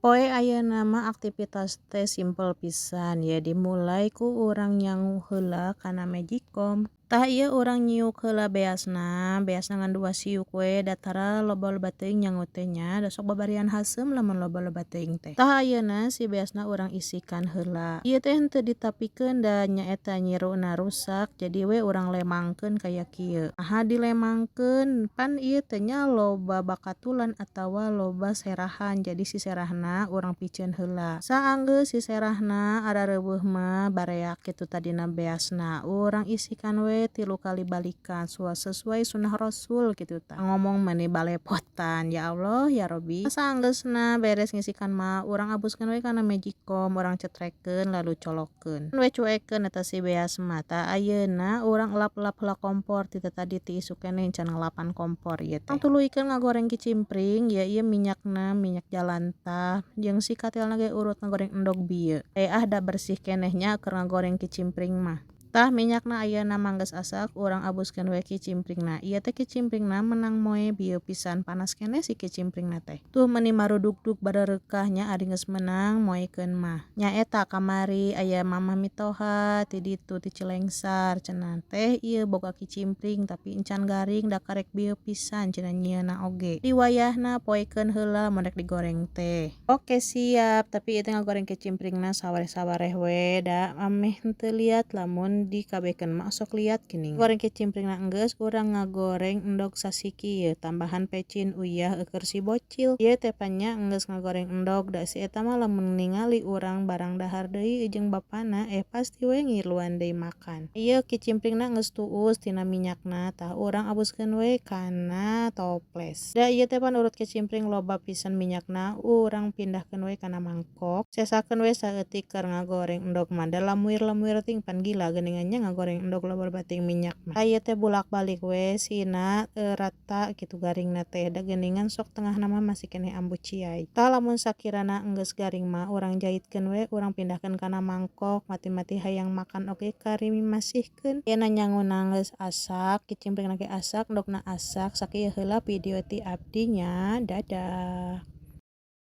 Poe ayeuna mah aktivitas teh simpel pisan ya, dimulai ku urang nyangu heula kana magicom. Tah, ieu urang nyiuk heula beasna, beasna ngan dua siuk we, da tara loba-loba teuing nyangu teh nya, da sok babarian haseum lamun loba-loba teuing teh. Tah, ayeuna si beasna urang isikan heula. Ieu teh henteu ditapikeun, da nyaeta nyiruna rusak, jadi we urang lemangkeun kaya kieu. Naha dilemangkeun? Pan ieu teh nya loba bakatulan atawa loba serahan, jadi si serahna urang piceun heula. Saanggeus si serahna arareuweuh mah, bareak kitu tadina beasna, urang isikan we tilu kali balikan sesuai sunah Rasul kitu tah. Ngomong meni balepotan, ya Allah ya Robbi. Saanggeusna beres ngisikan mah, urang abuskeun we kana magicom, urang cetrekeun lalu colokeun we, cuekeun eta si beas mah. Tah, ayeuna urang elap-elap heula kompor ti tadi, ti isuk keneh can ngelapan kompor ieu teh. Tuluykeun ngagoreng kicimpring ya. Ieu minyakna minyak jalantah, jeung si katelna ge urut ngagoreng endog bieu. Ah, da bersih keneh nya keur ngagoreng kicimpring mah. Tah, minyakna ayeuna mah geus asak, urang abuskeun we kicimpringna. Ieu teh kicimpringna menang moe bieu pisan, panas keneh si kicimpringna teh. Tuh, meuni marudugdug barerekah nya, ari geus menang moekeun mah. Nyaeta kamari aya mamah mitoha ti ditu, ti Cilengsar, cenah teh ieu boga kicimpring tapi encan garing, da karek bieu pisan cenah nyieunna oge. Di wayahna poekeun heula mun rek digoreng teh. Oke siap, tapi ieu teh ngagoreng kicimpringna sawareh-sawareh we, da ameh henteu liat, lamun dikabekeun mah sok liat geuning. Goreng kicimpringna enggeus, urang ngagoreng endog sasiki ieu, tambahan pecin uyah eueuh si bocil. Ieu teh pan nya enggeus ngagoreng endog, da si eta mah lamun ningali urang barang dahar deui jeung bapana, eh pasti we ngiluan deui makan. Ieu kicimpringna geus tuus tina minyakna, tah urang abuskeun we kana toples. Da ieu teh pan urut kicimpring loba pisan minyakna, urang pindahkeun we kana mangkok. Sesakeun we saeutik keur ngagoreng endog mah, da lamuir-lamuir teuing pan gila geuningan nya ngagoreng endog loba-loba teuing minyak mah. Ieu teh bulak-balik we sina rata kitu garingna teh, da geuningan sok tengahna mah masih keneh ambu ciai. Tah, lamun sakirana enggeus garing mah, urang jaitkeun we, urang pindahkeun kana mangkok, mati-mati hayang makan oge kari masihkeun. Ayeuna nyanguna geus asak, kicimpringna ge asak, endogna asak, sakieu heula video ti abdi nya, dadah.